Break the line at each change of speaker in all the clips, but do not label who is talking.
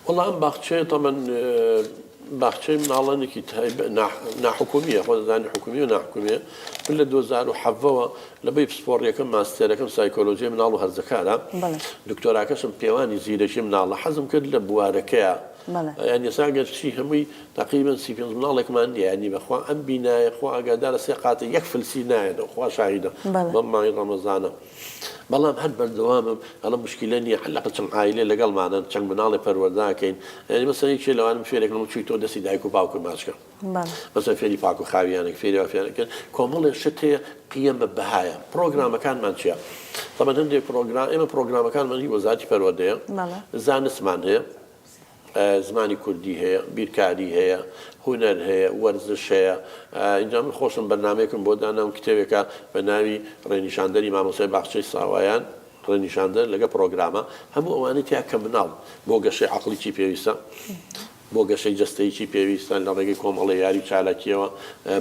وەڵا ئەم باخچەیە تەمەن باخچەی مناڵانێکی ناحکومیە خۆ دەزانی حکومی و ناحکومیە من لە 2017ەوە لە بەی پسپۆڕیەکەم ماستێرەکەم سایکۆلۆژیای مناڵ و هەرزەکارە دکتۆراکەشم پێوانی زیرەکی مناڵە حەزم کرد لە بوارەکەیە یانی ئێستا گەر چی هەمووی تقریبا 35 مناڵێکمان نییە یانی بەخوا ئەم بینایە خوا ئاگادارە سێ قاتە یەک فلسی نایەنەوە خوا شاهیدە بەم مانگی ڕەمەزانە بەڵام هەر بەردەوامم ئەڵێم موشکیلە نییە حەلەقە چەند عایلە لەگەڵمانن چەند مناڵێ پەروەردە ئەکەین یانی مەسەلەن یەکێ لەوانم فێرێک ئەڵێم چووی تۆ دەستی دایک و باوکت ماچ کە مەسەلەن فێری پاک و خاویانێک فێری وا فێرە کرد کۆمەڵێ شت هەیە قیەمە بەهایە پڕۆگرامەکانمان چییە تەبەن هەندێک پڕۆگرام ئێمە پڕۆگرامەکانمان هی وەزارەتی پەروەردەیە زانستمان هەیە زمانی کوردی هەیە، بیرکاری هەیە، هونەر هەیە، وەرزش هەیە، ئینجا من خۆشم بەرنامەیەکم بۆ دانام کتێبێکە بە ناوی ڕێنیشاندەری مامۆستای باخچەی ساوایان، ڕێنیشاندەر لەگە پڕۆگرامە هەموو ئەوانەی تیا کە مناڵ بۆ گەشەی عەقڵی چی پێویستە، بۆ گەشەی جەستەیی چی پێویستە لە ڕێگەی کۆمەڵە یاری و چالاکییەوە،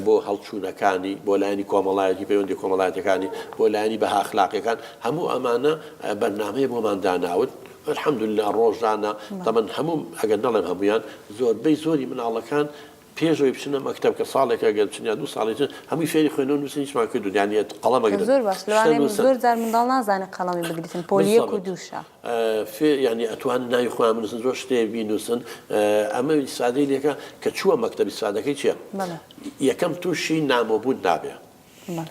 بۆ هەڵچوونەکانی، بۆ لایەنی کۆمەڵایەتی، پەیوەندیە کۆمەڵایەتیەکانی، بۆ لایەنی بەها ئەخلاقیەکان، هەموو ئەمانە بەرنامەیە بۆمان داناون. الحمدللە ڕۆژانە تەمەن هەموو ئەگەر نەڵێم هەموویان زۆربەی زۆری مناڵەکان پێش ئەوەی بچنە مەکتەب کە ساڵێکە گەر بچن یا دوو ساڵی تر هەمووی فێری خوێندنەوە نووسین هیچمان کردوون یانی قەڵەم ئەگرن
زۆر باش
شتە
لەوانەیە
نووسن
زۆر جار منداڵ نازانێت قەڵەمی بگریتن پۆلی یەک و
بالضبط
دووشە.
فێ یانی ئەتوانن ناوی خۆیان بنووسن زۆر شتێ بینووسن ئەمە ئیسفادەی لێکە کە چووە مەکتەب ئیسفادەکەی چییە
بەڵێ.
یەکەم تووشی نامۆبوون نابێ.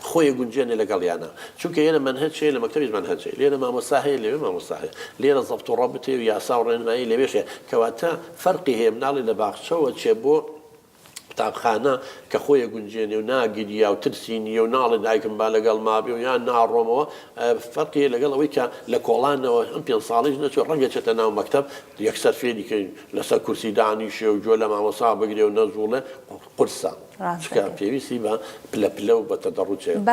خۆی ئەگونجێنێ لەگەڵیانا چونکە ئێرە مەنهەج هەیە لە مەکتەبیش مەنهەج هەیە لێرە مامۆستا هەیە لەوێ مامۆستا هەیە لێرە زەبت و ڕەبت هەیە و یاسا و ڕێنمایی لەوێش هەیە کەواتە فەرقی هەیە مناڵی لە باخچەوە چێ بۆ قوتابخانە کە خۆی ئەگونجێنێ و ناگریا و ترسی نییە و ناڵێ دایکم با لەگەڵ مابێ و یان ناڕۆمەوە فەرقی هەیە لەگەڵ ئەوەی کە لە کۆڵانەوە ئەم پێنج ساڵیش نەچووە ڕەنگە چێتە ناو مەکتەب یەکسەر فێری کەین لەسەر کورسی دانیشێ و گوێ لە مامۆستا بگرێ و نەجوڵێ قورسە
ڕاست
چونکە
دەکەی.
پێویستی بە پلە پلە و بە تەدەڕوج هەیە.